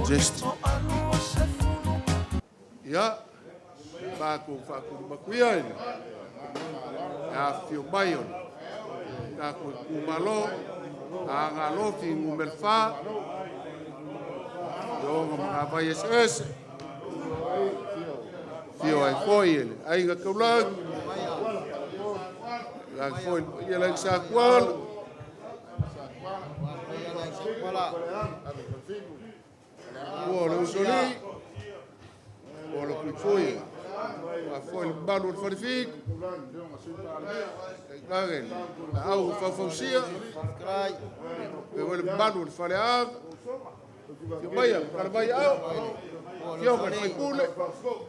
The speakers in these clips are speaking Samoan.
Suggested. Ia, matou faatuli atu ia i le afifio mai o le tatou itumalo Aana Alofi Nu.4, i ona matavai eseese, afio ai foi le Aiga Taulagi, tainane foi le paia o le Aiga Satuala, matua o le Usoalii, matua o le Fuifui aua foi le mamalu o le Falefitu, tainane le Laau na Faufausia faapea foi le mamalu o le Faleaana. Afio maia ma tala mai aao, afioga i le sui usufono.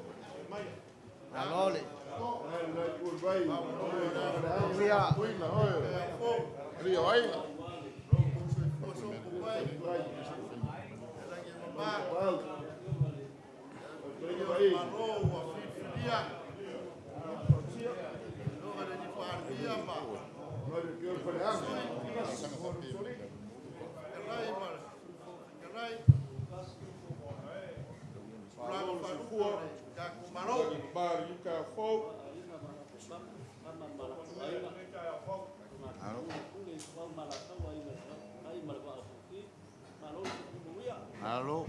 Malo.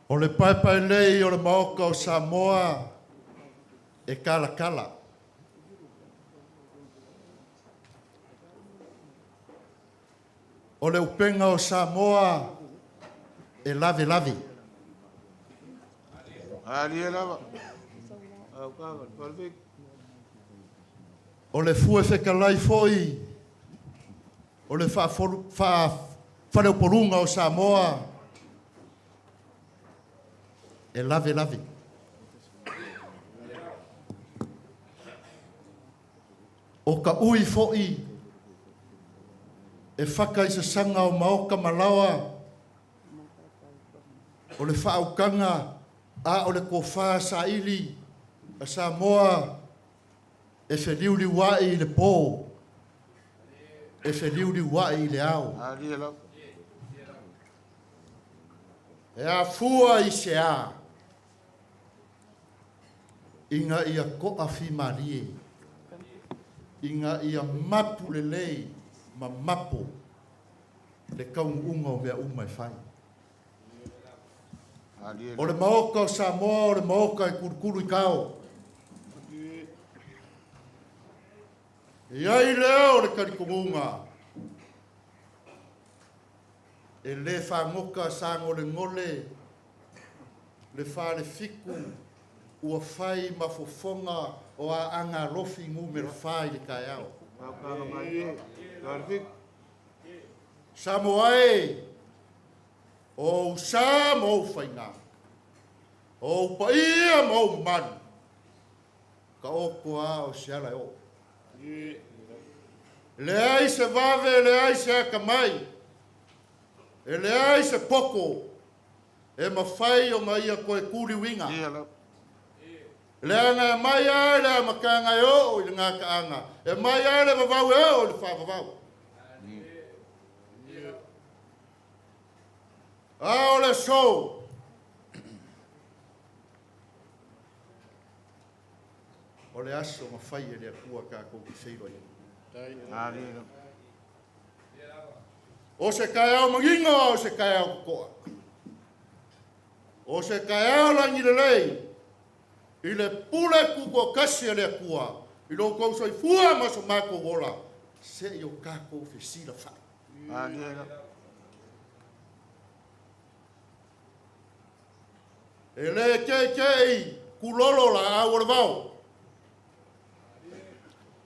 O le paepaelei o le Maoka o Samoa e kalakala. O le upega o Samoa e lavelave. Malie lava. Aukaga le Falefitu. O le fue fetalai foi o le faafaleupoluga o Samoa e lavelave. O ka ui foi e faka i sasaga o maoka ma laoa o le faaukaga a o le tofa saili a Samoa e feliuliuai i le po, e feliuliuai i le ao. Malie lava. E afua i se a, ina ia toafimalie, ina ia mapu lelei ma mapo le taunuuga o mea uma e fai. Malie O le lava. Maoka o Samoa o le Maoka e kulukulu i kao. E i ai lea o le talitonuga e le fagoka sagolegole le falefitu ua fai ma fofoga o Aana Alofi Nu.4 i le taeao. Aukaga malie. Falefitu. Samoa e, o ou sa ma ou faiga, o ou paia ma ou mamalu, ka oko a o se ala e oo. Leai se vave, leai se atamai, e leai se poto e mafai ona ia toe tuliuina. Malie lava. Leaga e mai lava i le amataga e oo i le gataaga, e mai lava i le vavau e oo i le faavavau. A o le aso, o le aso na fai e le Atua tatou te feiloai ai. Malie lava. O se taeao manino a o se taeao totoa. O se taeao lagilelei i le pule tutoatasi a le Atua i lo outou soifua ma so matou ola, se i o tatou fesilafai. Malie lava. E le keikei kulolo laau o le vao.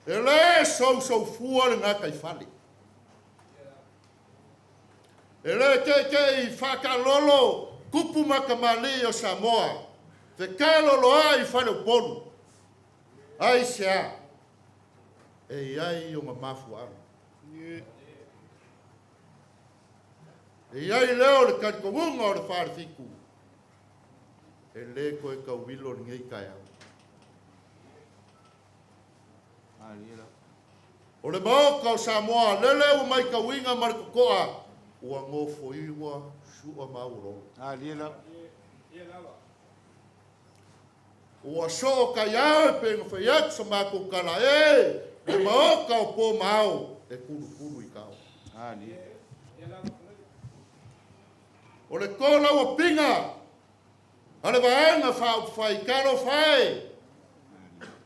E le sousoufua le gataifale. E le keikei faakalolo Kupu ma Kamali'i o Samoa, fekaloloai i faleupolu. Aisea? E i ai ona mafuaaga. E i ai lea o le talitonuga o le Falefitu, e lē toe tauilo lenei taeao. O le Maota o Samoa, lele ua matauina ma le totoa, ua nofoiwa sua ma auoloolo. Ua soo taiao e pei ona fai atu sa matou tala, e le Maota o po ma ao, e tulutulu i tao. O le tolauapiga a le Vaega Faaupufai, talofa e,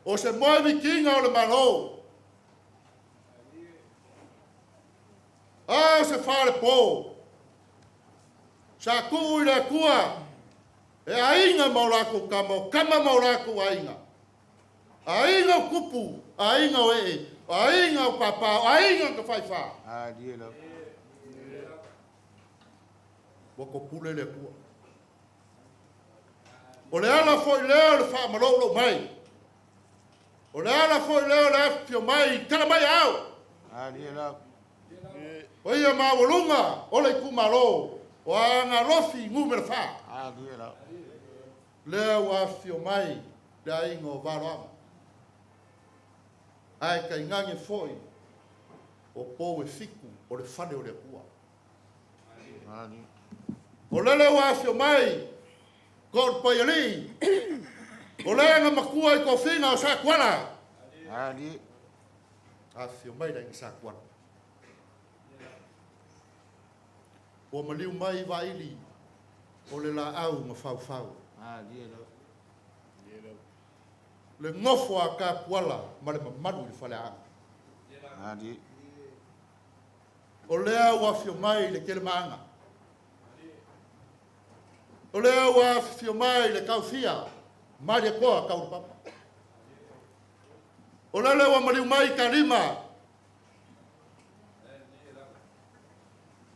o se moemitiga o le Malo, a o se falepo, sa tuu i le Atua e aiga ma o latou tama, o tama ma o latou aiga, aiga o tupu, aiga o ee, o aiga o papa, o aiga o tafaifa. Ua topule le Atua. O le ala foi lea o le faamaloulou mai. O le ala foi lea o le afifio mai, tala mai ao. O ia maualuga o le itumalo o Aana Alofi Nu.4. Lea ua afifio mai le aiga o Valoaga. Ae tainane foi o pou e fitu o le fale o le Atua. O lele ua afio mai ko le paialii, o le na matua i tofiga o Satuala. Afio mai le aiga Satuala. Ua maliu mai vaili o le laau na faufau. Le nofo a Tapuala ma le mamalu i le faleaga. O lea ua afio mai le Kelemaaga. O lea ua afifio mai le Taofia, Malietoa Taulapapa. O lele ua maliu mai Kalima,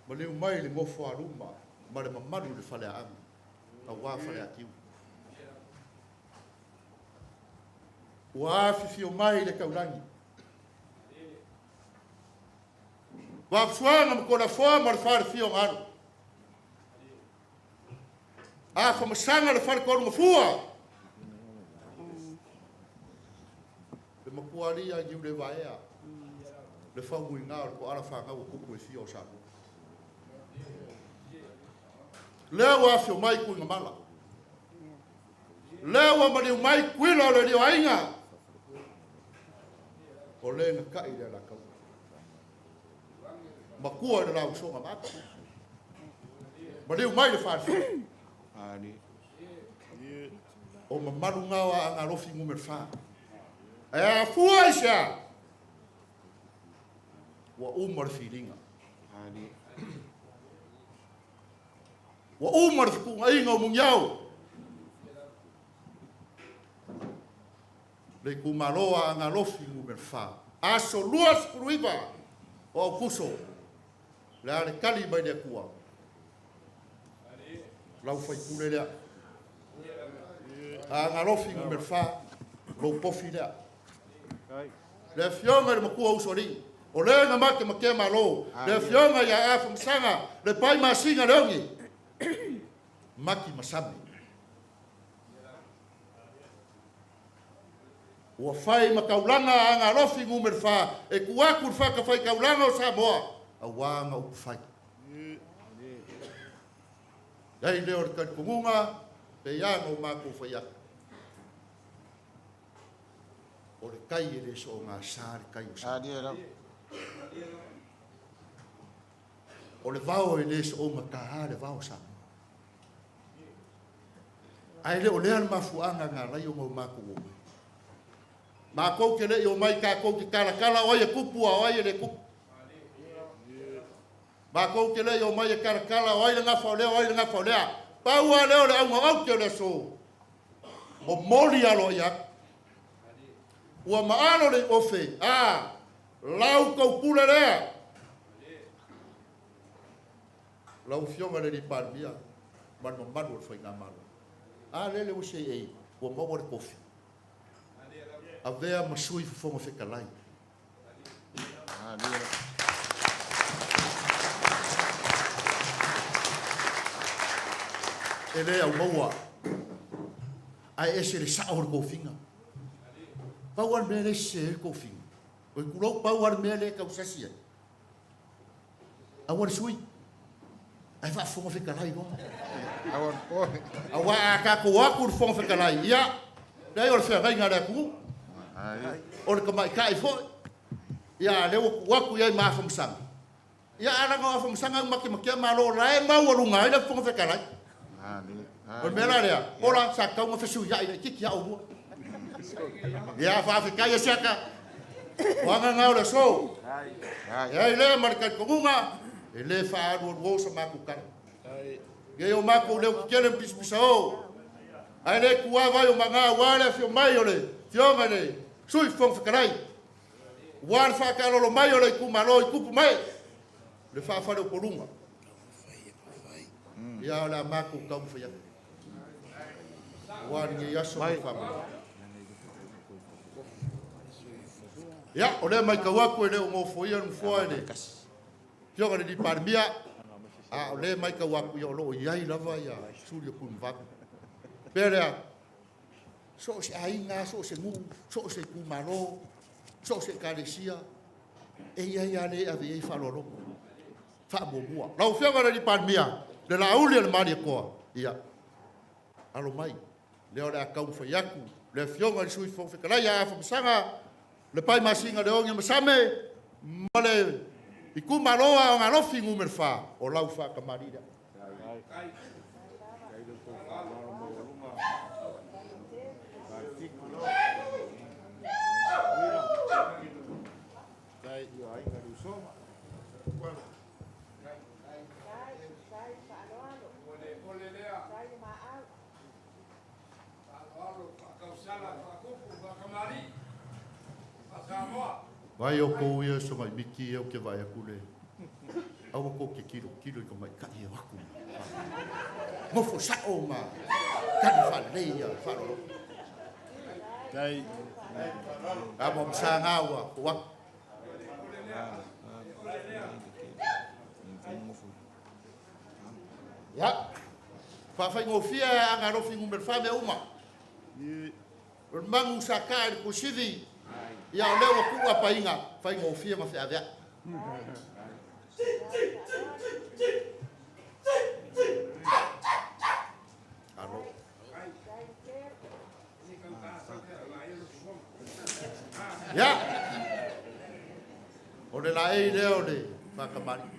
maliu mai le nofo a luma ma le mamalu i le faleaga, aua Faleatiu. Ua afifio mai le taulagi. Vaafusuaga ma Toleafoa ma le falefia o Galu. Afamasaga le faletolu mafua. Le matua lia i le vaea. Le faumuiga o le toala fanau o tupu e fia o Samoa. Lea ua afio mai Tuigamala. Lea ua maliu mai Tuila o le lio aiga. O le na kai le alakaua. Matua i le lausoga maata. Maliu mai le falefia. O mamalu ngao a Aana Alofi Nu.4. E afua i se a? Ua uma le filiga. Ua uma le fetuunaiga o Muniao. Le itumalo a Aana Alofi Nu.4. Aso 29 o Aukuso. Le a le tali mai le Atua. Lau faipule lea. Aana Alofi Nu.4. Lou pofi lea. Le afioga i le matua usoalii. O le na mate matea malo. Le afioga ia Afamasaga, le pai masina le ogi. Maki masame. Ua fai ma taulaga a Aana Alofi Nu.4 e tu atu le fatafaitaulaga o Samoa, auā na upufai. Ai lea o le talitonuga, pei lava ona o matou fai atu. O le tai e le soogasa le tai o Samoa. O le vao e le soogataā le vao o Samoa. Ae le o lea le mafuaaga na alai ona o matou o mai. Matou te le i o mai tatou te talatala o ai e tupu a o ai e le tupu. Matou te le i o mai e talatala o ai le gafa o lea o ai le gafa o lea. Pau lava lea o le auga aute o le aso. Momoli aloaia atu. Ua maalo le ofe, a lau tou pule lea. Lau Afioga i le Palemia, ma le mamalu o le faigamalo. A lele ua seei ua maua le kofi. Avea ma sui fofoga fetalai. E le aumaua, ae ese le sao o le tofiga. Pau lava le mea lea e sese ai le tofiga, oi tulou, pau lava le mea lea e tau sasi ai, aua le sui, ae faafofoga fetalai loa. Aua a tatou o atu i le Fofoga Fetalai, ia, leai o le feagaiga a le atunuu, o le tamaitai foi, ia a o lea ua tuu atu i ai ma Afamasaga. Ia ae leaga o Afamasaga e matematea Malo o la e maualuga ai le Fofoga Fetalai. O le mea la lea, Pola, sa tatau ona fesuiai laitiiti lava oulua. Ia faafetai Asiata, o aga na o le aso. E ai lea ma le talitonuga, e le faaalualuo sa matou tala. Ia o matou leo tetele ma pisapisao, ae le tuua vai o maga aua le afio mai o le Afioga i le Sui Fofoga Fetalai, aua le faataalolo mai o le itumalo i tupu mae, le faafaleupoluga. Ia o le a matou taumafai atu aua lenei aso ma le faamoemoe. Ia, o lea e matau atu e le o nofoia le nofoa e le Afioga i le Palemia, a o lea e matau atu o lo o i ai lava suli o Tuimavave. Pea lea, so o se aiga, so o se nuu, so o se itumalo, so o se ekalesia, e i ai lava le e ave i ai faaaloaloga, faamuamua. Lau Afioga i le Palemia, le Laauli a le Malietoa, ia, alo mai, lea o le a taumafai atu le Afioga i le Sui Fofoga Fetalai ia Afamasaga, le Pai Masina Leogi Masame, ma le itumalo Aoga Alofi Nu.4, o lau faatamalii lea. Vai outou ia sogaimiti ia ou te vaai atu le aua tou te tilotilo i tamaitai e o atu nofo sao ma tali faalelei ia faaaloalo. A mo masaga ua tuu atu. Ia, faafaigofie Aana Alofi Nu.4 mea uma. O le manu sa taa i le tuasivi, ia o lea ua tuu apaina, faigofie ma feaveai. Alo. Ia, o le laei lea o le faakamali.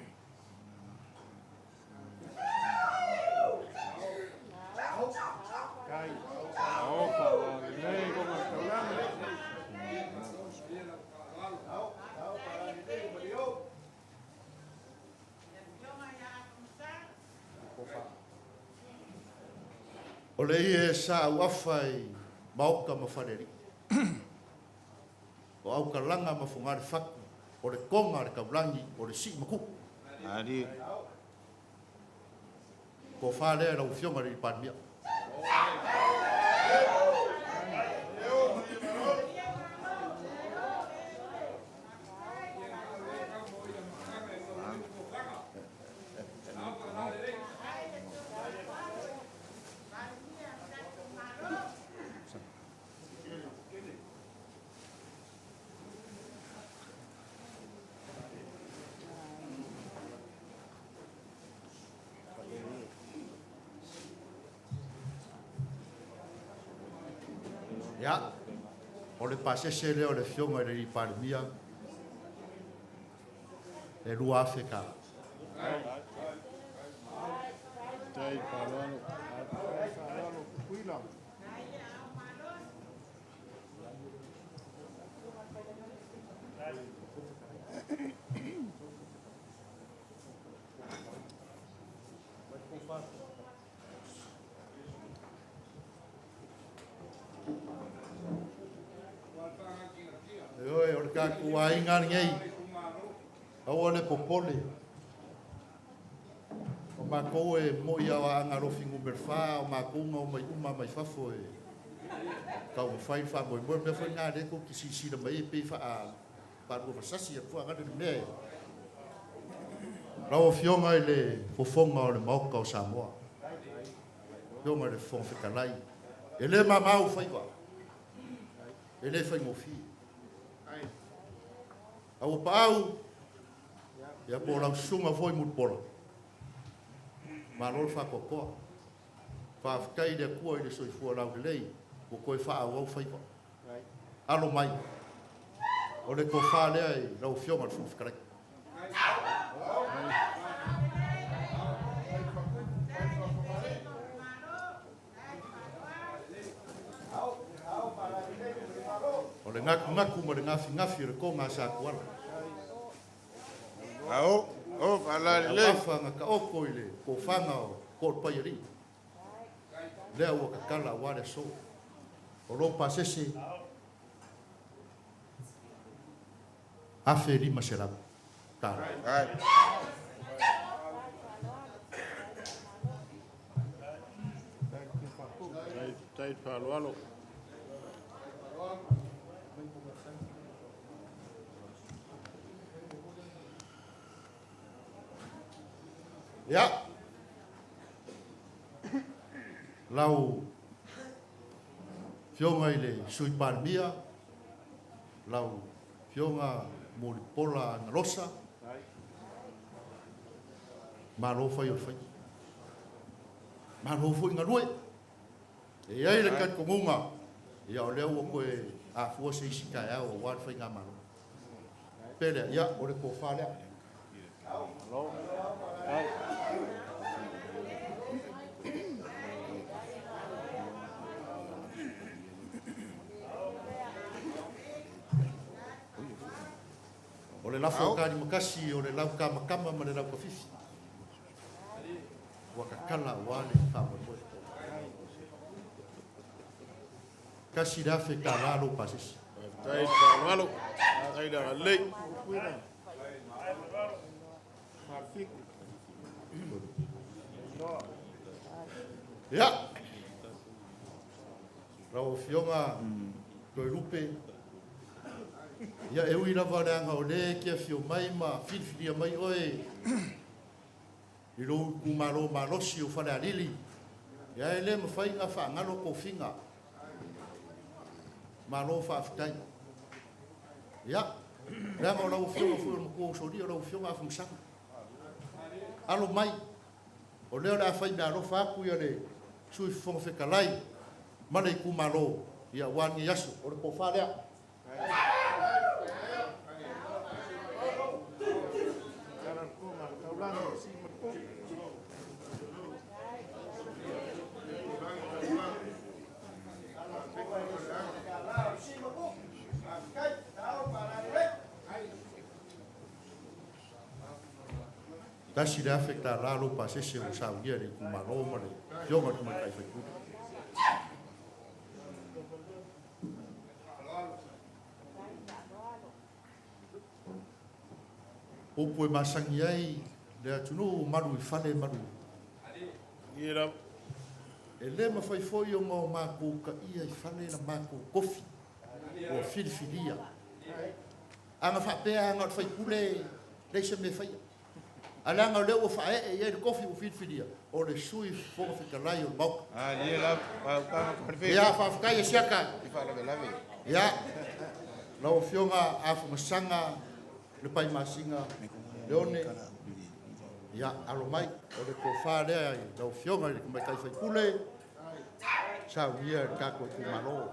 O le ie sa auafa i maota ma falealii, o aukalaga ma fogale fatu, o le toga a le taulagi, o le sii matuu. Tofa lea i lau Afioga i le Palemia. Ia, o le pasese lea o le Afioga i le Palemia e $2,000. Ioe, o le tatou aiga lenei, aua le popole. O matou e moi a o Aana Alofi Nu.4, o matou na omai uma mai fafo e taumafai le faamoemoe. O le mea foi lena o lea tou te silasila mai ai pei e faaluafesasi atu foi le mea. Lau Afioga i le Fofoga o le Maota o Samoa, Afioga i le Fofoga Fetalai, e le mama ou faiva, e le faigofie. A ua paau, ia po o lau susuga foi Mulipola, malo le faatoatoa. Faafetai i le Atua i le soifua laulelei ua toe faaauau faiva. Alo mai, o le tofa lea i lau Afioga i le Fofoga Fetalai. O le gatunatu ma le gafigafi o le toga a Satuala. Ao, o, faalalelei. Auafa na taoto i le tofaga o Toalepaialii. Lea ua tatala aua le aso. O lou pasese, $1,500. Ai. Tai faaaloalo. Ia, lau Afioga i le Sui Palemia, lau Afioga Mulipola Anarosa, malo fai o le faiva. Malo foi galue. E i ai le talitonuga, ia o lea ua toe afua se isi taeao aua le faigamalo. Pe lea, ia o le tofa lea. O le lafo a Talimatasi o le lautamatama ma le lautafifi. Ua tatala aua le faamoemoe. $1,000 lou pasese. Faafetai le faaaloalo. Faafetai le agalelei. Ia, lau Afioga Toelupe, ia e ui lava leaga o lea e te afio mai ma filifilia mai oe i lou itumalo malosi o Falealili, ia e le mafai ona faagalo tofiga. Malo faafetai. Ia, leaga o lau Afioga foi o le matua usoalii, o lau Afioga Afamasaga. Alo mai, o lea o le a fai meaalofa atu ia le Sui Fofoga Fetalai ma le itumalo, ia aua lenei aso. O le tofa lea. $1,000 lou pasese ua saunia e le itumalo ma le Afioga i le Tamaitai sui usufono. Upu e masani ai le atunuu, malu i fale, malu. Ia lava. E le mafai foi ona o matou taia i fale la matou tofi ua filifilia. Ana faapea ana o le faipule, leai se mea e faia. Ae leaga o lea ua faaee i ai le tofi ua filifilia, o le Sui Fofoga Fetalai o le Maota. Malie lava. Faautaga faalefea. Ia, faafetai e siaka. I faalavelave. Ia, lau Afioga Afamasaga le Paimasina Leone, ia, alo mai, o le tofa lea i lau Afioga i le Tamaitai sui usufono, saunia e le tatou itumalo.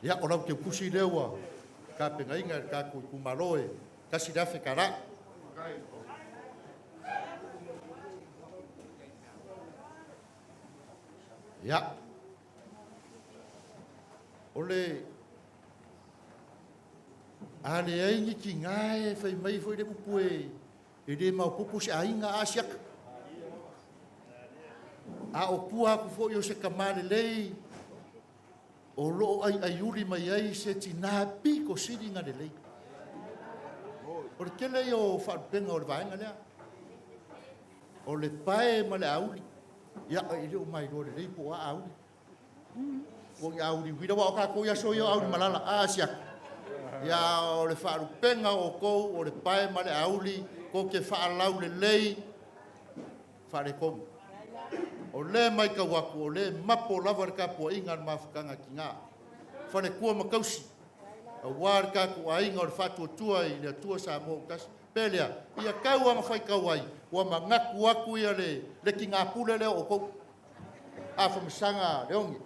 Ia, o lau teutusi lea ua tapenaina e le tatou itumalo e $1,000. Ia, o le a leai ni tiga e fai mai foi le upu e le maopoopo se aiga a siaka. A o tua atu foi o se tama lelei o lo o aiaiuli mai ai se tinā pito sili ona lelei. O le tele ia o faalupega o le vaega lea, o le pae ma le auli. Ia, e le o mailoa lelei po o a auli. Po o ni auli uila, aua o tatou i aso ia o auli malala, a Asiata? Ia, o le faalupega o outou, o le pae ma le auli, tou te faalaulelei faaletonu. O lea e matau atu, o lea e mapo lava le tapuaiga a le mafutaga a tina, faletua ma tausi, aua le tatou aiga o le Faatuatua i le Atua Samoa ua Tasi. Pe lea, ia tau lava ina faitau ai, ua manatu atu le tina pule lea o outou, Afamasaga Leone,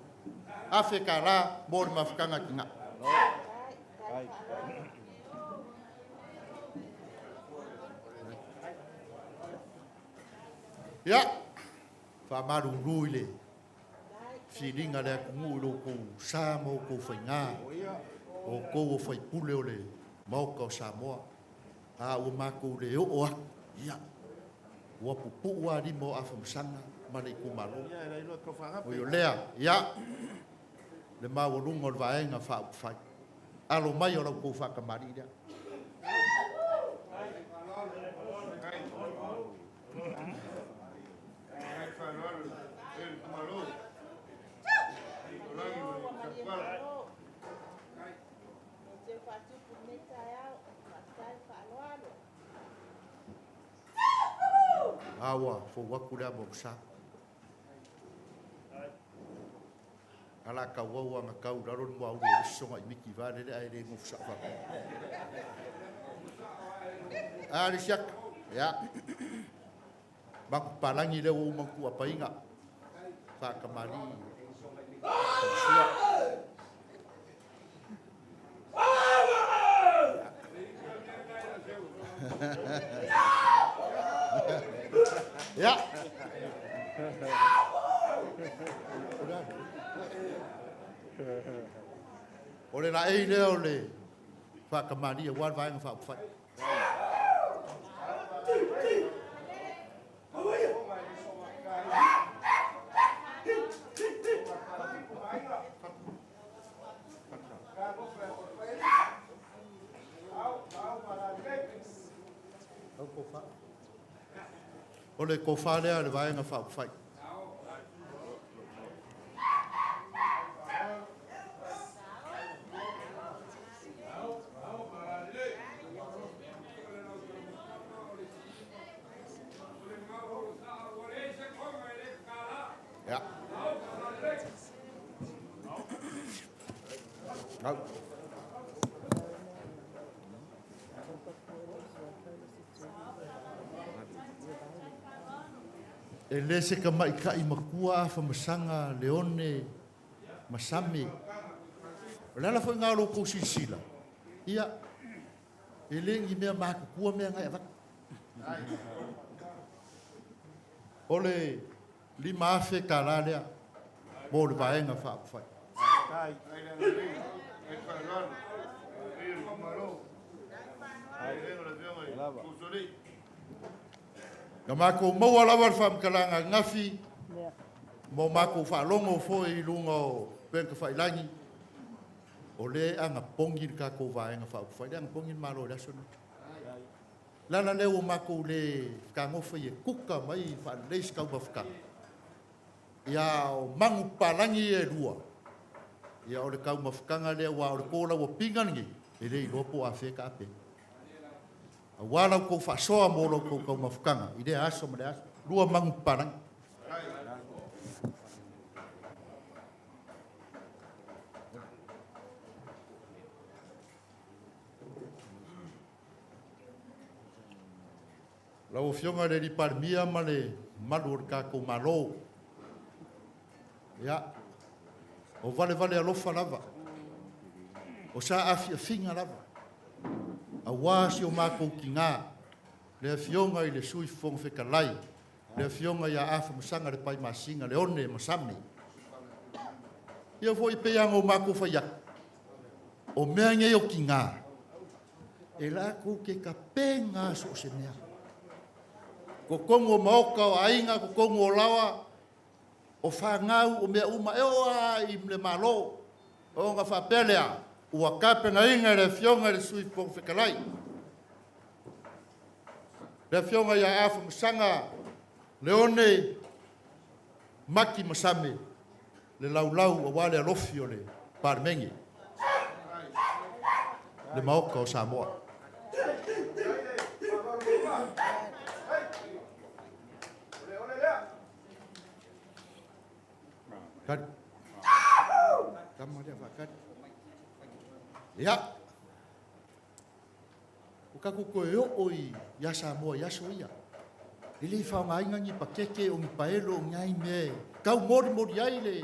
$1,000 mo le mafutaga a tina. Ia, faamalulu i le filiga a le atunuu i lo outou sa ma outou faiga, o outou o faipule o le Maota o Samoa, a ua matou le oo atu, ia, ua pupuu lava lima o Afamasaga ma le itumalo. Ui o lea, ia, le maualuga o le Vaega Faaupufai. Alo mai o la outou faatamalii lea. A ua fou atu le amo o le sa. A la tauau lava ina tau i lalo le muaulu o le isi sogaimiti vaelele ae le nofo sao faapea. A le siaka, ia. Manupapalagi lea ua uma ona tuuapaina. Faatamalii. Sua. Ia. O le laei lea o le faatamalii aua le Vaega Faaupufai. O le tofa lea a le Vaega Faaupufai. Ia. Au. E le se tamaitai matua Afamasaga Leone Masame. O le ala foi lena o lo outou silasila, ia, e le ni mea matutua mea na e avatu. O le $5,000 lea mo le Vaega Faaupufai. Na matou maua lava le faamatalaga ananafi, ma o matou faalogo foi i luga o upega tafailagi, o lea e anapogi le tatou Vaega Faaupufai, lea e anapogi le Malo i le aso lenei. O le ala lea ua matou le fetagofe e kuka mai faalelei se taumafataga, ia o manupapalagi ia e lua, ia o le taumafataga lea, aua o le tolauapiga lenei, e le iloa po o afea e taape. Aua la outou faasoa mo la outou taumafataga i lea aso ma lea aso. Lua manupapalagi. Lau Afioga i le Palemia ma le mamalu o le tatou Malo, ia, o valevale alofa lava, o saafiafiga lava, aua si o matou tina, le Afioga i le Sui Fofoga Fetalai, le Afioga ia Afamasaga Lepaimasina Leone Masame. Ia foi pei lava ona matou fai atu, o mea nei o tina, e latou te tapena so o se mea. Totonu o maota o aiga, totonu o laoa, O fanau o mea uma e oo lava i le Malo. Ona faapea lea, ua tapenaina e le Afioga i le Sui Fofoga Fetalai, le Afioga ia Afamasaga Leone Maki Masame, le laulau aua le alofi o le Palemene, le Maota o Samoa. Kali. Tama lea faakali. Ia. Ua tatou toe oo i ia Samoa i aso ia. E le faaaogaina ni pakeke o ni paelo o ni ai mea e tau molimoli ai le,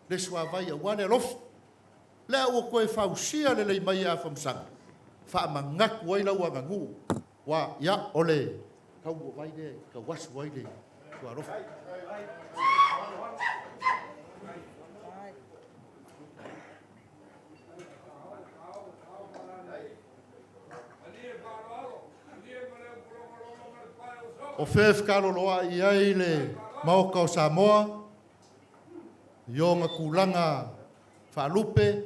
le suavai aua le alofi. Lea ua toe fausia lelei mai e Afamasaga, faamanatu ai lau aganuu. Ua, ia, o le tauovai lea e tauasu ai le sualofi. O fea e fekaloloai i ai le Maota o Samoa i ona tulaga faalupe,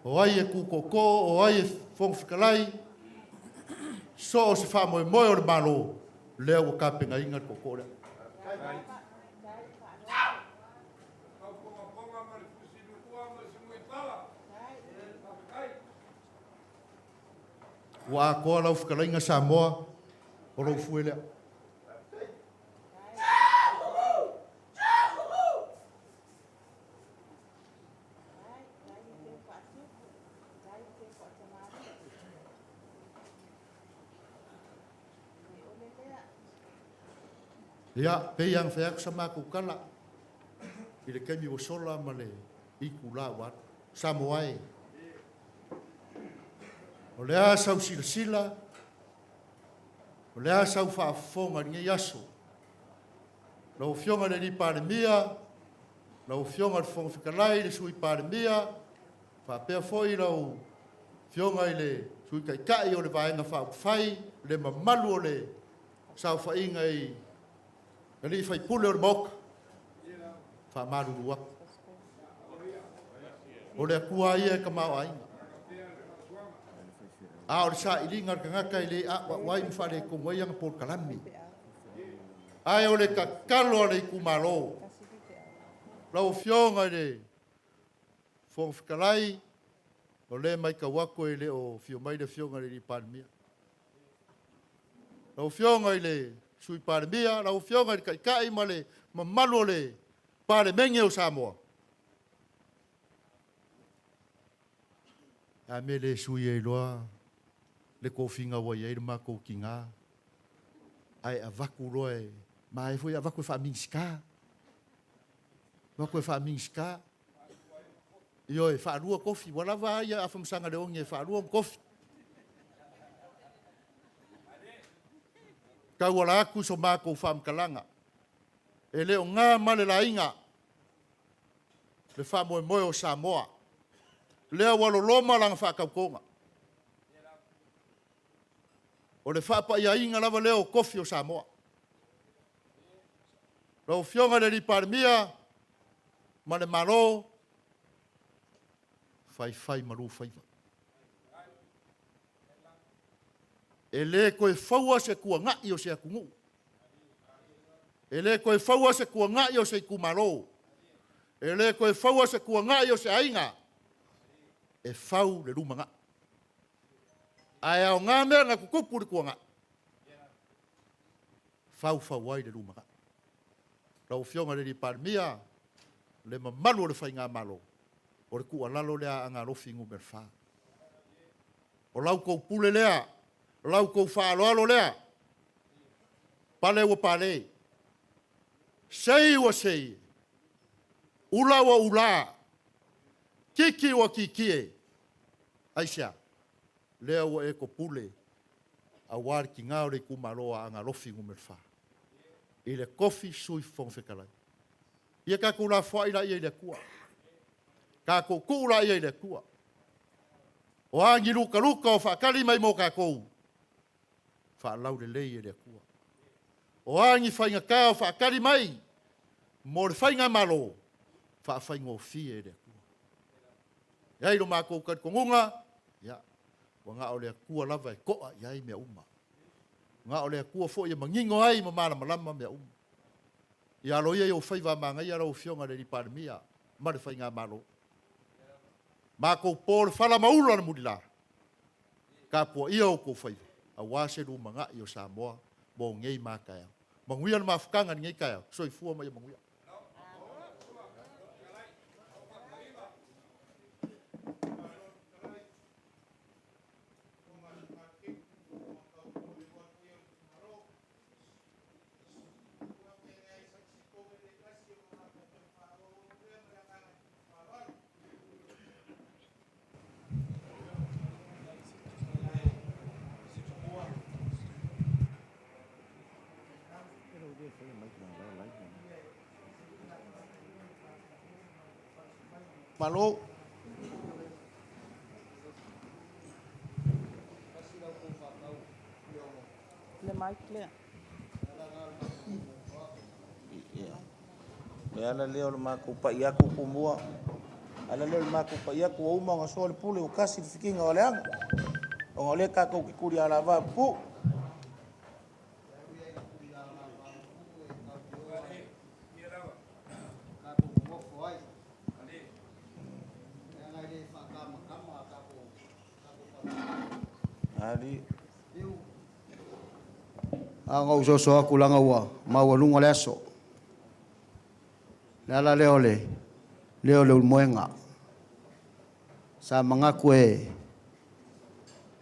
o ai e tu tootoo, o ai e Fofoga Fetalai, so o se faamoemoe o le Malo, lea ua tapenaina le tootoo lea. Ua atoa lau fetalaiga Samoa, o lou fue lea. Ia, pei lava ona fai atu sa matou tala i le taimi ua sola ma le itula ua alu. Samoa e, o le a sau silasila, o le a sau faafofoga i lenei aso? Lau Afioga i le Palemia, lau Afioga i le Fofoga Fetalai, le Sui Palemia, faapea foi lau Afioga i le Sui Taitai o le Vaega Faaupufai, le mamalu o le saofaiga i alii faipule o le Maota, faamalulu atu. O le Atua ia e tamaoaiga. A o le sailiga a le tagata e le a'ua'u ai ma faaletonu ai ana polokalame. Ae o le tatalo a le itumalo, lau Afioga i le Fofoga Fetalai, o lea e matau atu e le o afio mai le Afioga i le Palemia. Lau Afioga i le Sui Palemia, lau Afioga i le Taitai ma le mamalu o le Palemene o Samoa, a mea le sui ai loa le tofiga ua i ai le matou tina, ae avatu loa e ma e foi avatu e faa-Minisita. Avatu e faa-Minisita. Ioe, faalua tofi, ua lava a ia Afamasaga Leone e faalua ona tofi. Tauala atu so matou faamatalaga, e le o na ma le laina le faamoemoe o Samoa. Lea ua loloma lana faatautoga. O le faapaiaina lava lea o tofi o Samoa. Lau Afioga i le Palemia ma le Malo, faifaimalu faiva. E le toe faua se tuanai o se atunuu. E le toe faua se tuanai o se itumalo. E le toe faua se tuanai o se aiga. E fau le lumanai. Ae aoga mea na tutupu i le tuanai, faufau ai le lumanai. Lau Afioga i le Palemia, le mamalu o le Faigamalo, o le tuualalo lea a Aana Alofi Nu.4. O lau tou pule lea, o lau tou faaaloalo lea, pale ua pale, sei ua sei, ula ua ula, tiki ua titie. Aisea? Lea ua e topule aua le tina o le itumalo o Aana Alofi Nu.4 i le tofi Sui Fofoga Fetalai. Ia tatou lafoai laia i le Atua. Tatou tuu laia i le Atua. O a ni lutaluta o faatali mai mo tatou, faalaulelei e le Atua. O a ni faigata o faatali mai, mo le faigamalo faafaigofie e le Atua. E ai lo matou talitonuga, ia, ua na o le Atua lava e to'a i ai mea uma. Na o le Atua foi e manino ai ma malamalama mea uma. Ia aloaia i ou faiva a manaia lau Afioga i le Palemia ma le Faigamalo. Matou po le fala ma ula le mulila, tapuaia o outou faiva aua se lumanai o Samoa mo nei ma a taeao. Manuia le mafutaga i lenei taeao. Soifua ma ia manuia. Malo. Le mic lea. Ia. Le ala lea o le matou pai atu Tumua, ala lea o le matou pai atu ua uma ona soa le pule ua tasi le fikiga o Aleaga, ona o lea tatou te tuli alavaa pupuu. Ali. A na ou soso atu leaga ua maualuga le aso. O le ala lea o le leo o le Ulumoega. Sa manatu e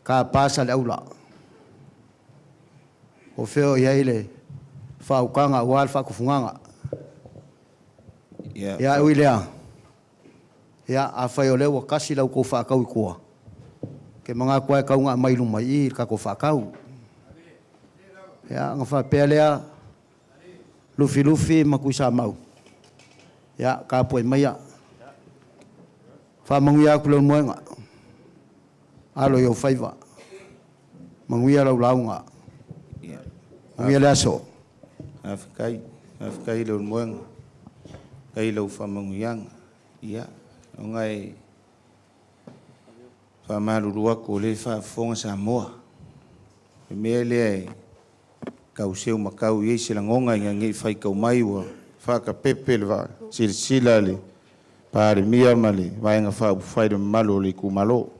tapa Saleaula. O fea o i ai le faautaga aua le faatufugaga. Ia, Ia, ui lea, ia, afai o lea ua tasi la outou faatau i tua, ou te manatu lava e tau ina aumai i luma i i le tatou faatau. Ia, ona faapea lea, Lufilufi ma Tuisamau, ia, tapuai maia. Faamanuia atu Leulumoega, alo i ou faiva, manuia lau lauga, Ia. manuia le aso. Faafetai, faafetai Leulumoega, faafetai i lau faamanuiaga. Ia, ona e faamalulu atu o lea e faafofoga Samoa. O le mea lea e tau seu ma tau i ai se lagona ina ne i faitau mai ua faatapepe le silasila a le Palemia ma le Vaega Faaupufai i le mamalu o le itumalo.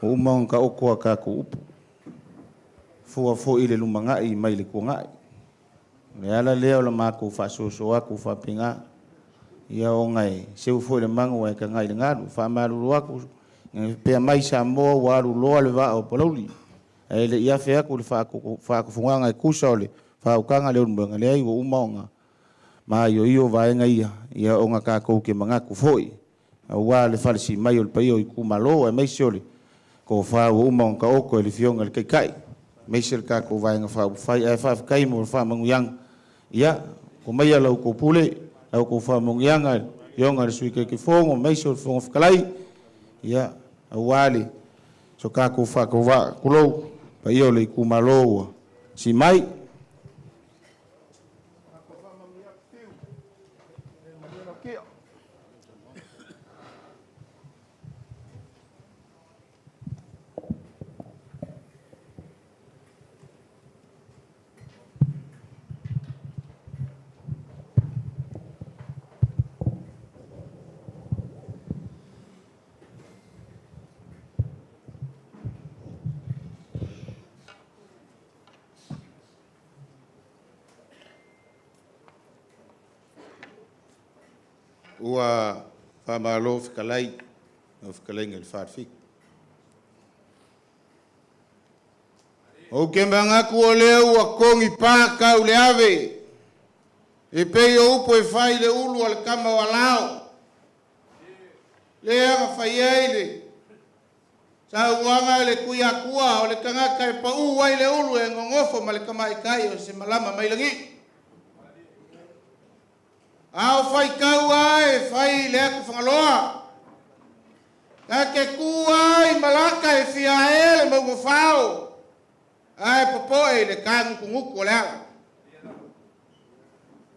Ua uma ona taoto a tatou upu, fua foi i le lumanai mai le tuanai. O le ala lea o le matou faasoasoa atu faapena, ia ona e seu foi le manu ae tagai i le galu. E faamalulu atu, ina ne i pea mai Samoa ua alu loa le vaa o Palauli, ae le i afe atu le faatufugaga e tusa o le faautaga a Leulumoega, leai ua uma ona maioio vaega ia, ia ona tatou te manatu foi, aua le falesi mai o le paia o itumalo, aemaise o le tofa ua uma ona taoto e le Afioga i le Taitai, aemaise le tatou Vaega Faaupufai. Ae faafetai mo le faamanuiaga. Ia, oo maia la outou pule, la outou faamanuiaga, le Afioga i le Sui Taitaifono, aemaise o le Fofoga Fetalai, ia, aua le so tatou faatauvaa, tulou, paia o le itumalo ua si mai. Ua faamalo fetalai, lau fetalaiga i le Falefitu. Ou te manatu o lea ua togi pa tau le ave, e pei o upu e fai i le ulu a le tama o Alao. Lea na fai ai le saunoaga a le Tuiatua o le tagata e pau ai le ulu e gogofo ma le tamaitai o se malama mai lagi. A o faitau lava e fai i le atu Fagaloa. Ta te tu lava i malata e fia ae le maugafao, ae popoe i le tagutugutu o le ala.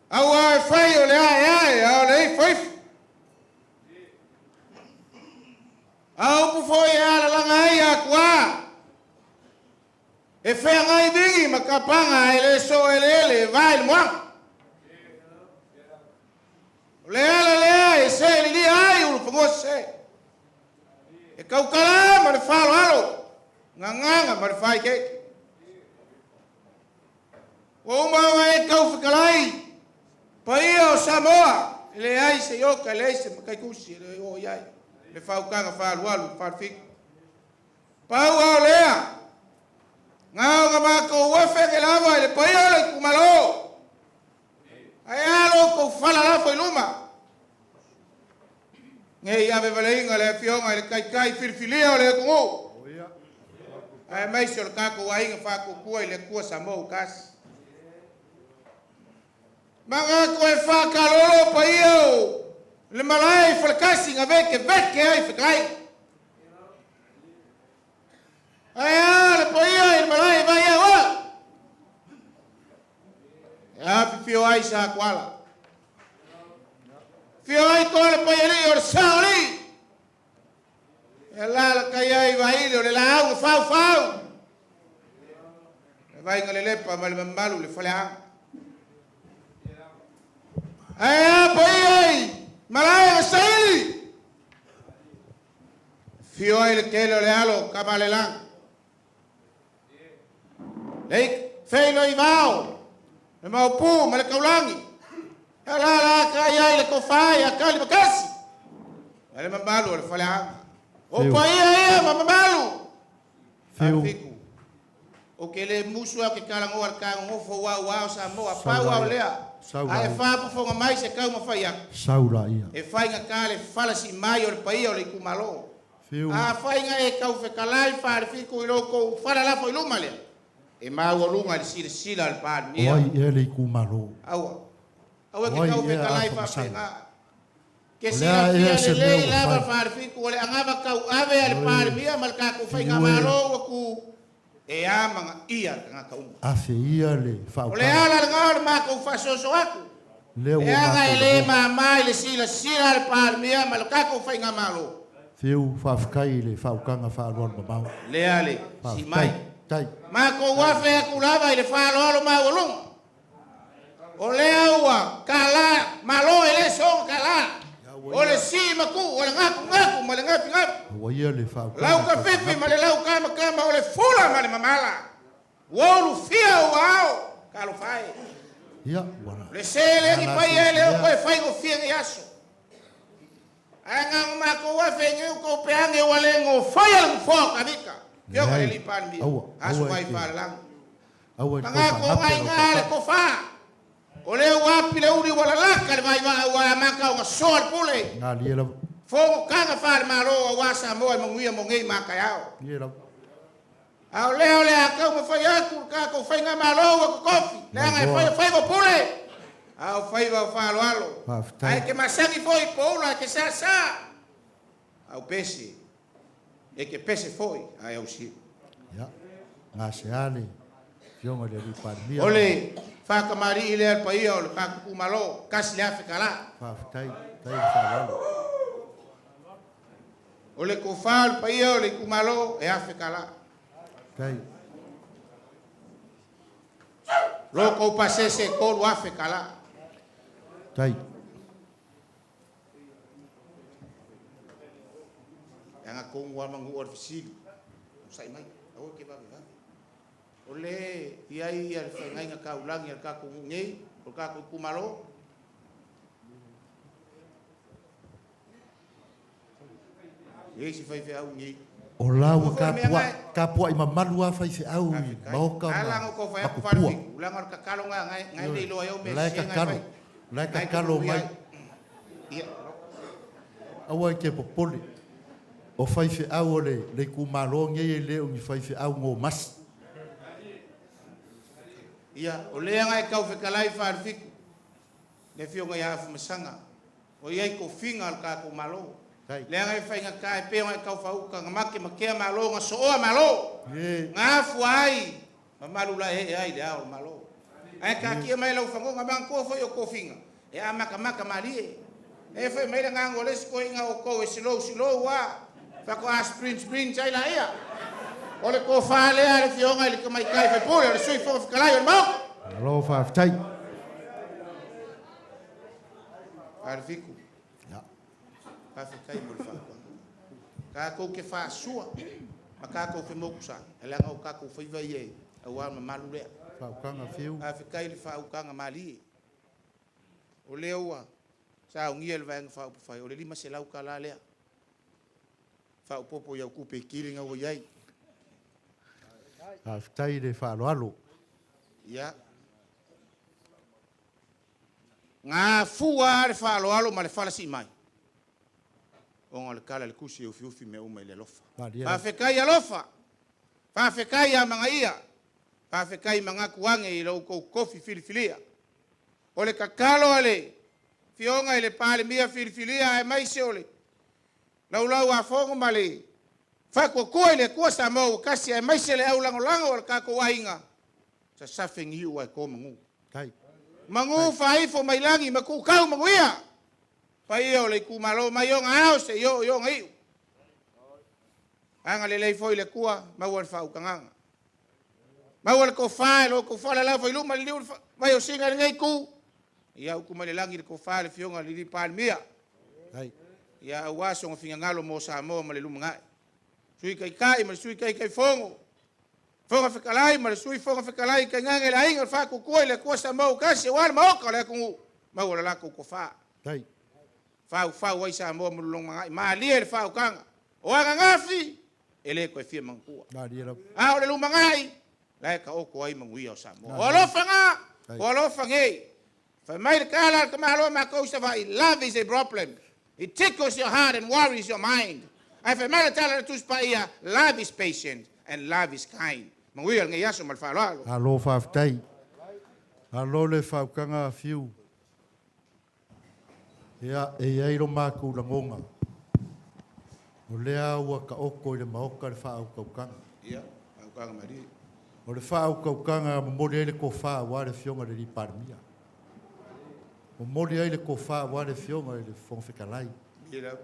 Auā e fai o le aeae a o le ifoifo. A upu foi e alalaga ai atuā, e feagai vigi ma kapaga ae le soo eleele e vae i le moaga. O le ala lea e seelilia ai ulufanua sese, e tautala ma le faaaloalo, gagaga ma le faaikeike. Ua uma ona e taufetalai, paia o Samoa, e leai se iota, e leai se mataitusi e le oo i ai le faautaga faaalualu faalefitu. Pau lava o lea, na ona matou afe ane lava i le paia o le itumalo, ae a lo outou fala lafo i luma, ne i avevaleina le Afioga i le Taitai filifilia o le atunuu, aemaise o le tatou aiga faatuatua i le Atua Samoa ua tasi. Manatu e faakalolo paia o le malae i Falekasi na vekeveke ai fetalai. Ae a le paia i le malae i Vaiaua? E afifio ai Satuala. Afio ai toa le paialii o le Saolii. E alalatai ai Vaili o le laau na faufau. Le vaiga lelepa ma le mamalu le faleaga. Ae a paia i malae na saili. Afio ai le tele o le alo Kamalelagi. Lei feiloi vao, le maopu ma le taulagi. E alalatai ai le tofa ia Kalimakasi ma le mamalu o le faleaga. O paia ia ma mamalu. Fiu. Ou te le musu au ke talanoa le tagonofo ua ua o Samoa pau ao lea ae faafofoga mai se taumafai atu e faigata le falasi mai o le paia o le itumalo. Afai na e taufetalai faalefitu i lo outou fala lafo i luma lea, e maualuga i le silasila a le Palemia. O ai ea le itumalo? Aua. Aua e O te ai ea taufetalai Afamasanga? faapena. Ke O le a silafia ea se mea lelei ua lava fai? faalefitu o le anava tauave a le Oi, Palemia ma le tatou Fiue, faigamalo ua tu e amanaia tagata uma. Afe ia le O le faautaga. ala lena o le matou faasoaso atu, Lea ua leaga e matou le lagona. mama i le silasila a le Palemia ma le tatou faigamalo. Fiu, faafetai i le faautaga faaaloalo mamao. Lea le Faafetai. simai. Tai. Matou afe atu lava i le faaaloalo maualuga. O lea ua kala malo e le soga kala. O le si maku, o le gaku gaku ma le gafi gafi. Ua ia le faautaga Lau kafifi ma le lau kama kama o le fula ma le mamala. Ua ulufia ua ao, talofa e. Ia, ua O le seleni ala paia e le o lea. toe faigofie nei aso. Ae na o matou afe i nei outou peage ua le gofaia le nofoa o Kavika, Afioga i le Leai. Alii Palemia, Aua, aso aua e mai te, faalalaga. aua e te tau Tagata o faagape lau aiga le taitai. tofa. O lea ua api le uli ua lalaka le vaivaa ua amata ona soa le pule. Galie lava. Fonotaga faale-Malo aua Samoa e manuia mo nei ma taeao. Ie lava. A o lea o le a taumafai atu le tatou faigamalo ua totofi, leaga e Mailoa. fai o faiva o pule, a o faiva o faaaloalo. Faafetai. Ae te masani foi i poula e te sāsā, a o pese, e te pese foi ae ausia. Ia, gasea le Afioga i le Alii Palemia. O le faatamalii lea i le paia o le tatou itumalo, 1000 tala. Faafetai, tai le faaaloalo. O le tofa o le paia o le itumalo e 1000 tala. Tai. Lo kou pasese e 3000 tala. Tai. Leaga tonu lava manu o le fesili. Onosai mai, aua e te vavevave. O le i ai ia le feagaiga taulagi a le tatou nuu nei, o le tatou itumalo. E leai se faifeau nei. O la ua Ua foi le mea tapuai, na e. tapuai mamalu lava faifeau i Faafetai. maota A ma, la na ou tau fai ma atu tupua. faalefitu, leaga o le tatalo na, na e, na e le Ioe. iloa ai au O mea la e sese na e tatalo, fai. o la e Na e tatalo tutuia mai. ai. Ia. Aua e te popole. O faifeau o le, le itumalo nei e le o ni faifeau gomasi. Ia, o lea na e taufetalai faalefitu, le Afioga ia Afamasaga, o i ai tofiga a le tatou Malo. Tai. Leaga e faigata e pei ona e taufauta na make makea Malo, na sooa Malo, Ie. na afua ai mamalu la ee ai le ao o le Malo. Ae taatia mai lau fagoga manatua foi o tofiga e amatamata malie. E fai mai le agaga o le isi toeaina o outou e slow slow a faatoa sprint sprint ai laia. O le tofa lea a le Afioga i le Tamaitai Faipule o le Sui Fofoga Fetalai o le Maota. Malo faafetai. Falefitu. Ia. Faafetai mo le fautuaga. Tatou te faasua ma tatou femotusa, leaga o tatou faiva ia aua le mamalu lea. Faautaga fiu. Faafetai i le faautaga malie. O lea ua saunia e le Vaega Faaupufai, o le $500 lea. Faaopoopo i au tupe e tele na ua i ai. Faafetai i le faaaloalo. Ia. Gafua lava le faaaloalo ma le fala sii mai, ona o le tala a le Tusi e ufiufi mea uma i le alofa. Faafetai alofa, faafetai amanaia, faafetai manatu ane i lo outou tofi filifilia. O le tatalo a le Afioga i le Palemia filifilia aemaise o le Laulau-a-Fono ma le Faatuatua i le Atua Samoa ua tasi aemaise le au lagolago a le tatou aiga, sasafe niu ae to manu. Manu faaifo mai lagi ma tuutau manuia. Paia o le itumalo mai ona ao seia oo i ona iu. Agalelei foi le Atua, maua le faautagaga. Maua le tofa i lo outou faalalafa i luma, liliu le vai o Sina i lenei itu. Ia utu mai le lagi le tofa i le Afioga i le Palemia. Ia aua sona finagalo mo Samoa ma le lumanai. Sui Taitai ma le Sui Taitaifono, Fofoga Fetalai ma le Sui Fofoga Fetalai, tainane le aiga o le Faatuatua i le Atua Samoa ua tasi aua le Maota o le atunuu, maua le latou tofa. Faufau ai Samoa ma le lumanai, malie le faautaga. O ananafi e le toe fia manatua. A o le lumanai, la e taoto ai manuia o Samoa. O alofa na, o alofa nei. Fai mai le tala a le tamaloa matou i Savaii, love is a problem. It tickles your heart and worries your mind. Ae fai mai le tala a le Tusi Paia, love is patient and love is kind. Manuia lenei aso ma le faaaloalo. Malo faafetai. Malo le faautaga fiu. Ia, e i ai lo matou lagona, o lea ua taoto i le Maota le faautautaga. Ia, faautaga malie. O le faautautaga e momoli ai le tofa aua le Afioga i le Palemia. Momoli ai le tofa aua le Afioga i le Fofoga Fetalai. Malie lava.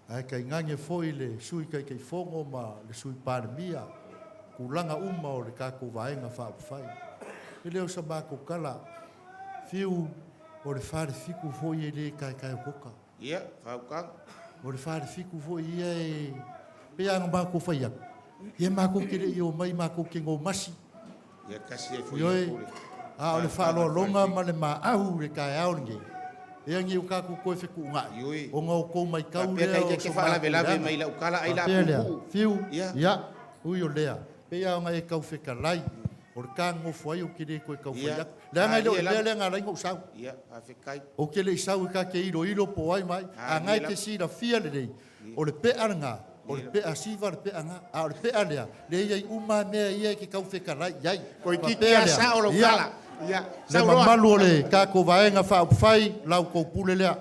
Ae tainane foi le Sui Taitaifono ma le Sui Palemia, tulaga uma o le tatou Vaega Faaupufai. E le o sa matou tala, fiu o le falefitu foi e le taetaeotoka. Ia, faautaga. O le falefitu foi ia e pei lava ona matou fai atu, ia matou te le i omai matou te gomasi. Ia tasi ai foi Ioe, ia pule. a o le faaaloaloga ma le maau i le taeao lenei, ia ni o tatou toe fetuunai, Ioe. ona o tou maitau Faapea lea kai o te so faalavelave matou mai lau tala ai la Faapea lea, puupuu. fiu, Ia. ia, ui o lea, pei lava ona e tau fetalai, o le ta nofo ai ou te le toe tau fai Ia. atu. Leaga e le o Malie le mea lava. lea na ala ai ona ou sau. Ia, faafetai. Ou te le i sau e ta te iloilo po o ai ma ai. A Malie na e lava. te silafia lelei, o le pea lena, o le pea siva le pea na, a o le pea lea, lea e i ai uma mea ia e te tau fetalai i ai. Toeitiiti Faapea lava lea, sao lau ia, tala. Ia, le sau loa. mamalu o le tatou Vaega Faaupufai, la outou pule lea.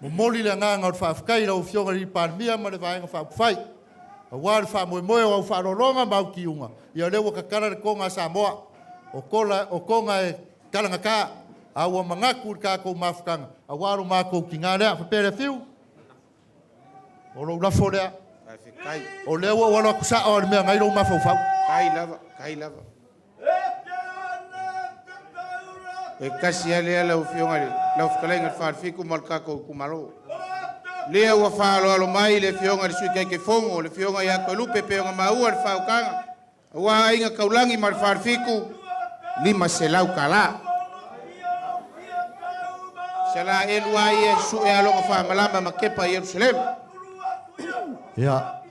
Momoli le agaga o le faafetai i lau Afioga i le Palemia ma le Vaega Faaupufai, aua le faamoemoe o au faaaloaloga ma au tiuga, ia o lea ua tatala le toga a Samoa, o tola, o toga e talagata, a ua manatu i le tatou mafutaga, aua lo matou tiga lea. Faapea lea Fiu, o lou lafo lea. Faafetai. O lea ua ou alo atu sao lava i le mea na ai lou mafaufau. Tai lava, tai lava. E tasi lava lea lau Afioga i le lau fetalaiga i le Falefitu ma le tatou itumalo. Lea ua faaaloalo mai le Afioga i le Sui Taitaifono, le Afioga ia Toelupe pei ona maua le faautaga, aua Aiga Taulagi ma le Falefitu, $500. Sala elua ia e sue aloga faamalama ma kepa i Ierusalemu. Ia,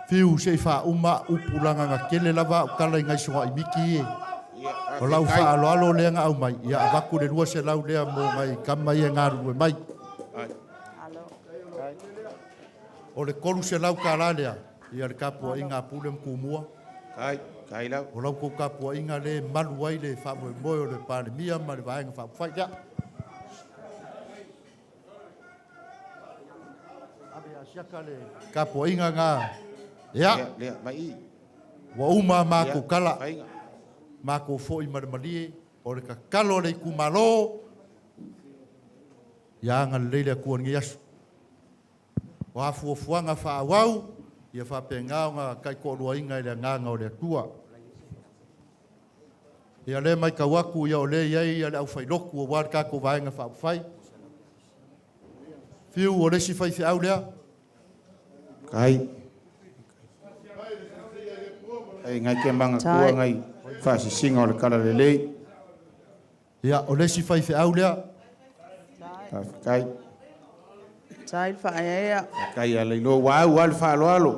fiu se i faauma upu leaga na tele lava au tala i nai soga'i miti ie. O lau faaaloalo lea na aumai, ia avatu le 200 lea mo nai tama ia e galulue mai. O le $300 lea, ia le tapuaiga a Pule ma Tumua. O la outou tapuaiga lea e malu ai le faamoemoe o le Palemia ma le Vaega Faaupufai. Ia. Ave asiaka le tapuaiga na. Ia. Ua uma a matou tala. Matou foi ma le malie, o le tatalo a le itumalo, ia agalelei le Atua i lenei aso. O a fuafuaga faaauau, ia faapena ona taitoaluaina i le Agaga o le Atua. Ia o lea e matau atu ia o lea e i ai le aufailotu aua le tatou Vaega Faaupufai. Fiu, o le isi faifeau lea. Kai. Ai ngai ke manga kua ngai faasisiga o le kala lelei. Ia, o le isi faifeau lea. Faafetai. Tai le faaeaea. Kai ala ilo ua au lava le faaaloalo.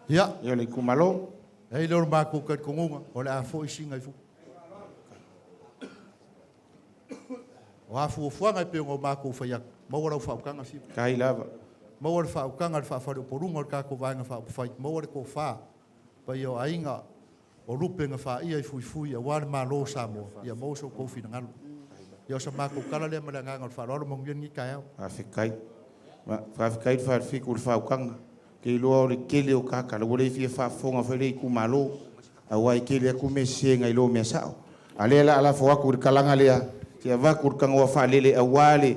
Ia. Ia le itumalo. E i ai lea o le matou talitonuga, o le a foi sina i fua. O a fuafuaga e pei ona matou fai atu, maua lau faautaga Fiu. Tai lava. Maua le faautaga i le faafaleupoluga o le tatou Vaega Faaupufai, maua le tofa, paia o aiga, o lupe na faia i fuifui aua le Malo o Samoa, ia maua so outou finagalo. Ia o sa matou tala lea ma le agaga o le faaaloalo, manuia lenei taeao. Faafetai. Faafetai le Falefitu i le faautaga. Ou te iloa o le tele o tagata ua le fia faafofoga foi le itumalo, aua e tele atu mea sese nai lo mea sao. A o lea o le a lafo atu i le talaga lea, se i avatu le tanoa faalele aua le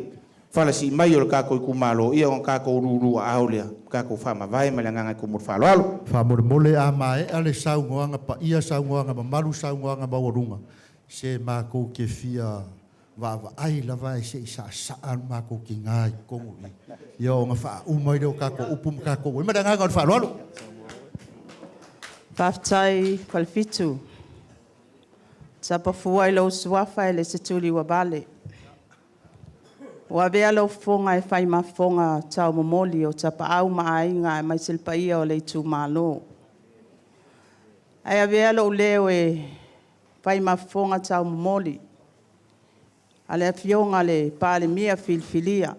falasii mai o le tatou itumalo, ia ona tatou lulu aao lea, tatou faamavae ma le agaga e tumu i le faaaloalo. Faamolemole a maea le saunoaga paia, saunoaga mamalu, saunoaga maualuga, se matou te fia vaavaai lava ae se i saasaa lo matou tiga i totonu i i, ia ona faauma ai lea o tatou upu ma tatou ai. Ma le agaga o le faaaloalo. Faafetai Falefitu. Tapa fua i lou suafa e le se tuli ua vale. Ua avea lou fofoga e fai ma fofoga taumomoli o Tapaau ma Aiga aemaise le paia o le itumalo. Ae avea lou leo e fai ma fofoga taumomoli a le Afioga i le Palemia filifilia,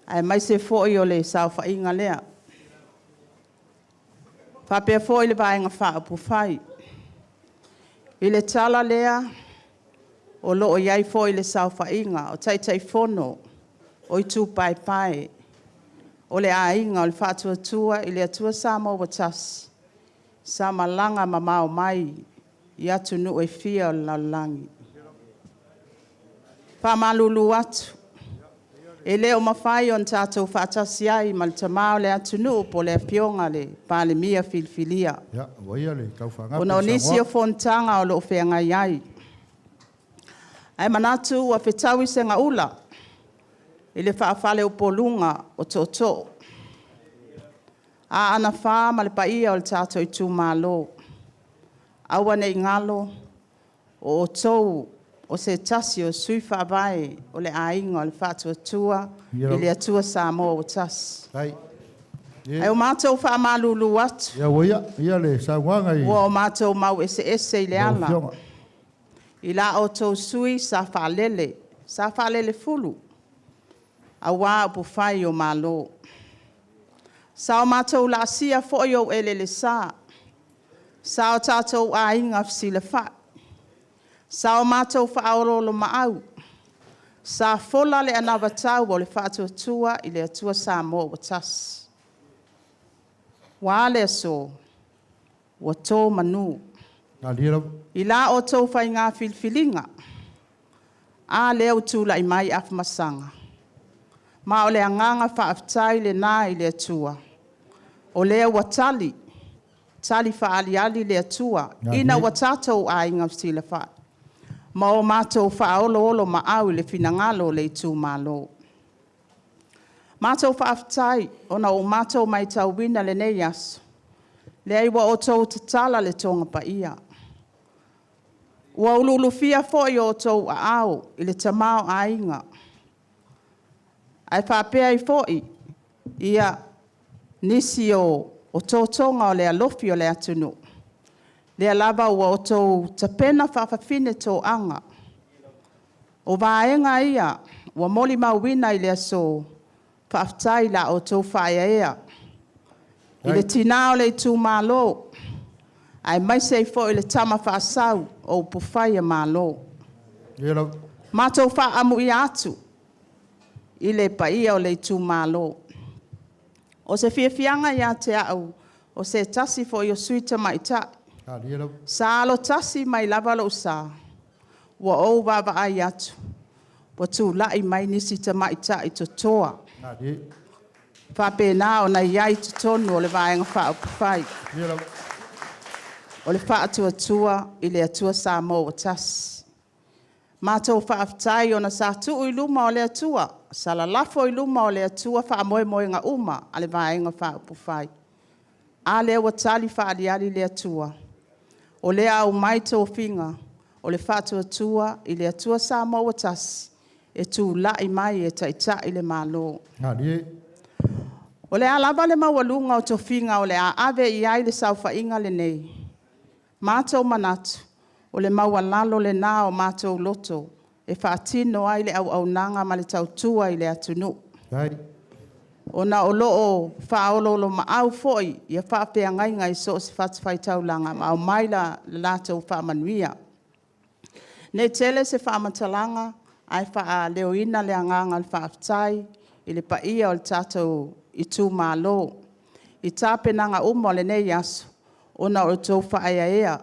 aemaise foi o le saofaiga lea. E faapea foi le Vaega Faaupufai. I le tala lea, o lo o i ai foi le saofaiga o Taitaifono o Itu Paepae o le Aiga o le Faatuatua i le Atua Samoa ua Tasi, sa malaga mamao mai i atunuu e fia o le lalolagi. E faamalulu atu, e le o mafai ona tatou faatasi ai ma le Tama o le atunuu po o le Afioga i le Palemia filifilia, Ia, ua ia le taufaagape ona o nisi o fonotaga o lo o feagai ai. Ae manatu ua fetaui segaula i le faafaleupoluga o tootoo, Aana Fa ma le paia o le tatou itumalo. Aua ne i galo, o outou o se tasi o sui faavae o le Aiga o le Faatuatua i le Atua Samoa ua Tasi. Ae ua matou faamalulu atu, Ia, ua ia, ia le saunoaga i ua o matou mau eseese i le lau ala, Afioga. i la outou sui usufono sa faalele, sa faalelefulu aua upufai o Malo. Sa o matou laasia foi ou eleelesa, sa o tatou aiga fesilafai, sa o matou faaoloolomaau, sa fola le anavatau a le Faatuatua i le Atua Samoa ua Tasi. Ua a le aso? Ua to manu. Malie lau. I la outou faiga filifiliga, a lea ua tulai mai Afamasaga? Ma o le agaga faafetai lena i le Atua, o lea ua tali, tali faaaliali le Atua ina ua tatou aiga fesilafai ma o matou faaoloolomaau i le finagalo o le itumalo. Matou faafetai ona ua matou matauina lenei aso, leai ua outou tatala le Toga Paia, ua uluulufia foi outou aao i le tamaoaiga, ae faapea ai foi nisi o totoga o le alofi o le atunuu, lea lava ua outou tapena faafafine toaga. O vaega ia ua molimauina i le aso, faafetai i la outou faaeaea i le tina o le itumalo, aemaise ai foi le Tama Faasau o upufai a Malo. Matou faaamuia atu i le paia o le itumalo. O se fiafiaga ia te au o se tasi foi o sui usufono tamaitai, Sa alotasi mai lava lou sa, ua ou vaavaai atu ua tulai mai nisi tamaitai totoa faapena ona i ai i totonu o le Vaega Faaupufai o le Faatuatua i le Atua Samoa ua Tasi. Matou faafetai ona sa tuu i luma o le Atua, sa lalafo i luma o le Atua faamoemoega uma a le Vaega Faaupufai. A lea ua tali faaaliali le Atua, o lea ua aumai tofiga o le Faatuatua i le Atua Samoa ua Tasi e tulai mai e taitai le Malo. O le a lava le maualuga o tofiga o le a ave i ai le saofaiga lenei, matou te manatu, o le maualalo lena o matou loto e faatino ai le auaunaga ma le tautua i le atunuu, ona o lo o faaoloolomaau foi faafeagaiga i so o se fatafaitaulaga ma aumai le latou faamanuia. Ne i tele se faamatalaga ae faaleoina le agaga o le faafetai i le paia o le tatou itumalo i tapenaga uma o lenei aso, ona o le tou faaeaea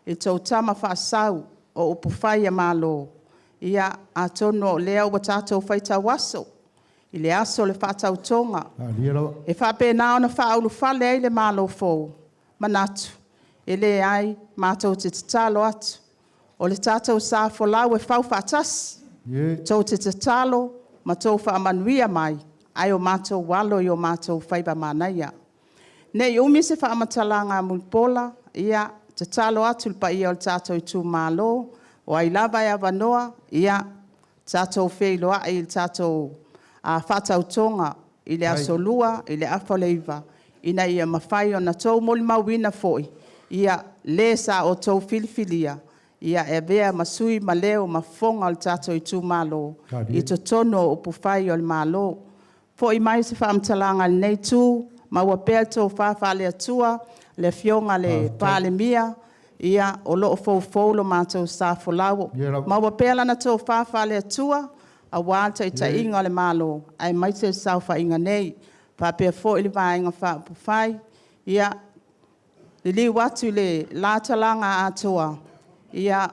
i le tou tama faasau o upufai a Malo. Ia, atonu o lea ua tatou faitau aso i le aso o le faatautoga e faapena ona faaulufale ai le Malo fou, e manatu, e leai, matou te tatalo atu, o le tatou sa folau e faufaatasi. Tou te tatalo ma outou faamanuia mai, ae o matou alo i o matou faiva manaia. Ne i umi se faamatalaga mulipola, ia, e tatalo atu i le paia o le tatou itumalo, o ai lava e avanoa, ia tatou feiloai i le tatou faatautoga i le Aso Lua i le 8:30 ina ia mafai ona outou molimauina foi le sa outou filifilia e avea ma sui ma leo ma fofoga o le tatou itumalo i totonu o upufai o le Malo. Foi mai se faamatalaga a lenei Itu, maua pea le tofa faale-Atua i le Afioga i le Palemia, o lo o foufou lo matou sa folau. Maua pea lana tofa faale-Atua aua le taitaiga o le Malo aemaise le saofaiga nei. E faapea foi le Vaega Faaupufai. Ia, liliu atu i le la talaga atoa, ia,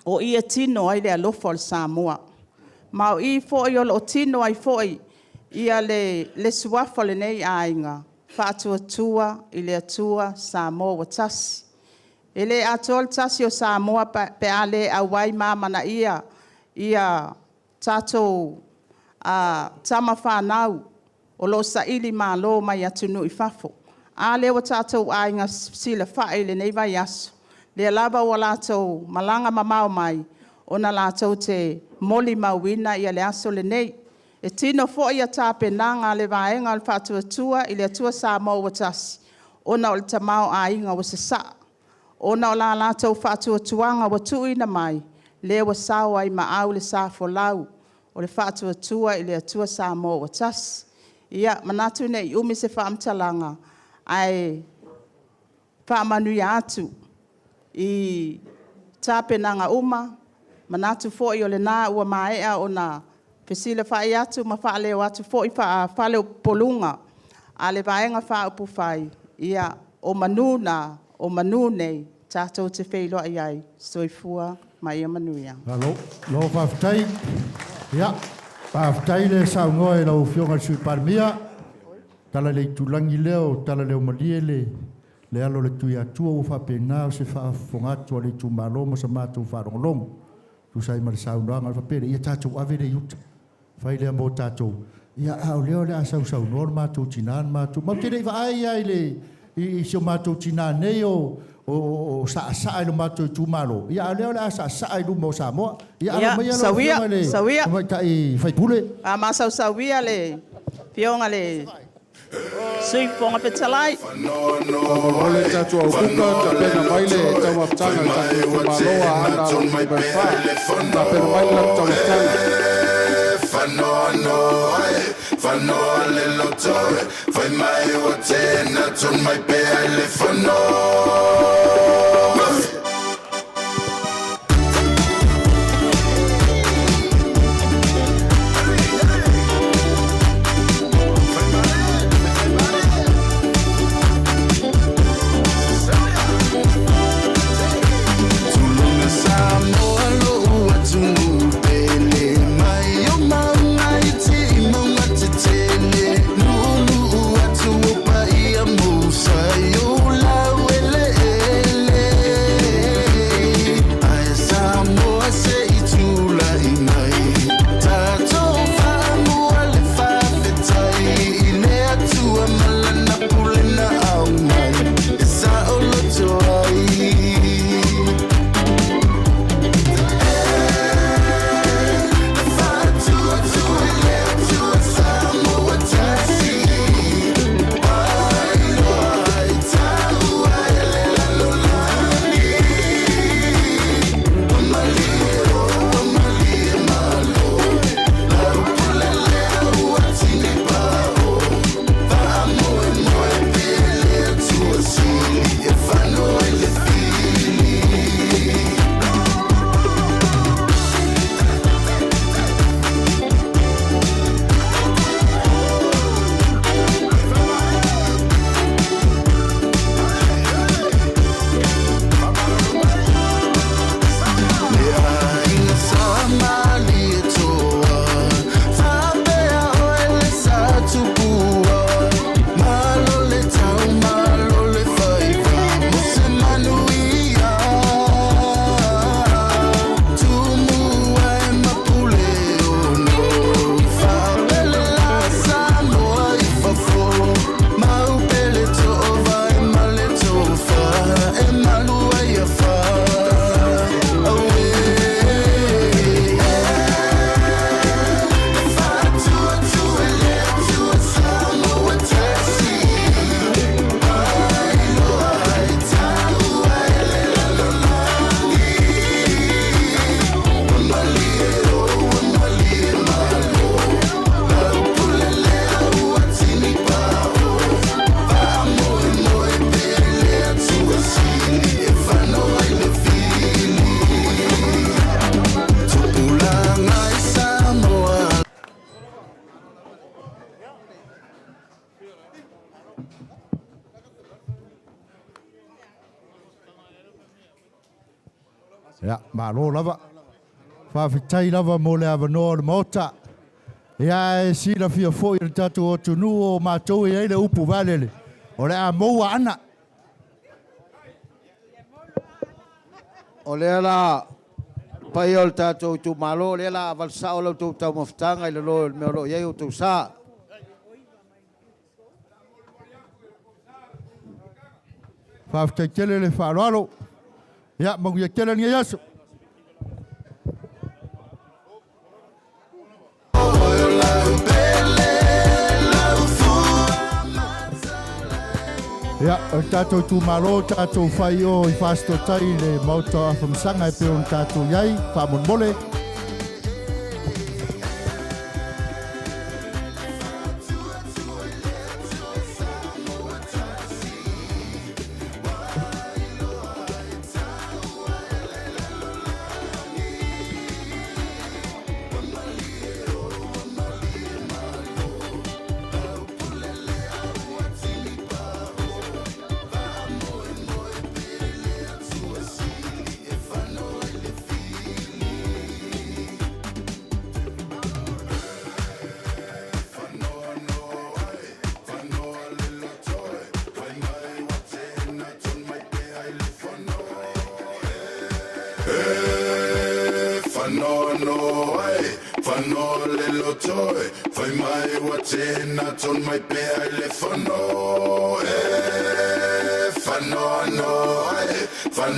o i e tino ai le alofa o le Samoa, ma o i foi o lo o tino ai foi le suafa o lenei aiga, Faatuatua i le Atua Samoa ua Tasi. E le atoa le tasi o Samoa pe a le auai ma amanaia tatou tama fanau o lo o sailimalo mai atunuu i fafo. A lea ua tatou aiga fesilafai i lenei vaiaso, o lea lava ua latou malaga mamao mai ona latou te molimauina le aso lenei. E tino foi tapenaga a le Vaega o le Faatuatua i le Atua Samoa ua Tasi, ona o le tamaoaiga ua sasaa, ona o le latou faatuatuaga ua tuuina mai, lea ua sao ai ma au le sa folau o le Faatuatua i le Atua Samoa ua Tasi. Ia, manatu ne i umi se faamatalaga, ae faamanuia atu i tapenaga uma. E manatu foi o lena ua maea ona fesilafai atu ma faaleo atu foi faa-faleupoluga a le Vaega Faaupufai, ia, o manu na, o manu nei tatou te feiloai ai. Soifua ma ia manuia. Malo faafetai. Ia, faafetai le saunoa i lau Afioga i le Sui Palemia. Tala i le itulagi lea o talaleomalie le alo o le Tuiatua ua faapena se faafofoga atu a le itumalo ma sa matou faalogologo. Tusa ai ma le saunoaga ona faapea lea, ia tatou ave lea i uta, fai lea mo tatou. Ia, a o lea o le a sausaunoa le matou tina ma le matou... Matou te le i vaai lava i si o matou tina nei o saasaa i lo matou itumalo, a o lea o le a saasaa i luma o Samoa. Ia, alo maia lau Sauia, Afioga i le sauia. Tamaitai sui usufono. Faamasausau ia le Afioga i le Sui Fofoga Fetalai. Faamolemole tatou aukuka, tapena mai le taumafataga a le tatou itumalo Aana Alofi 4. Tapena mai le latou taumafataga. Ia, malo lava. Faafetai lava mo le avanoa o le Maota. Ia e silafia foi e le tatou atunuu o matou e i ai le upu valele, o le a mou aana. O lea la paia o le tatou itumalo, o lea la a valesao la outou taumafataga i lalo o le mea o lo o i ai outou sa. Faafetai tele le faaaloalo. Ia, manuia tele lenei aso. Ia, o le tatou itumalo, tatou fai o i Fasitotai i le Maota o Afamasaga e pei ona tatou i ai, faamolemole.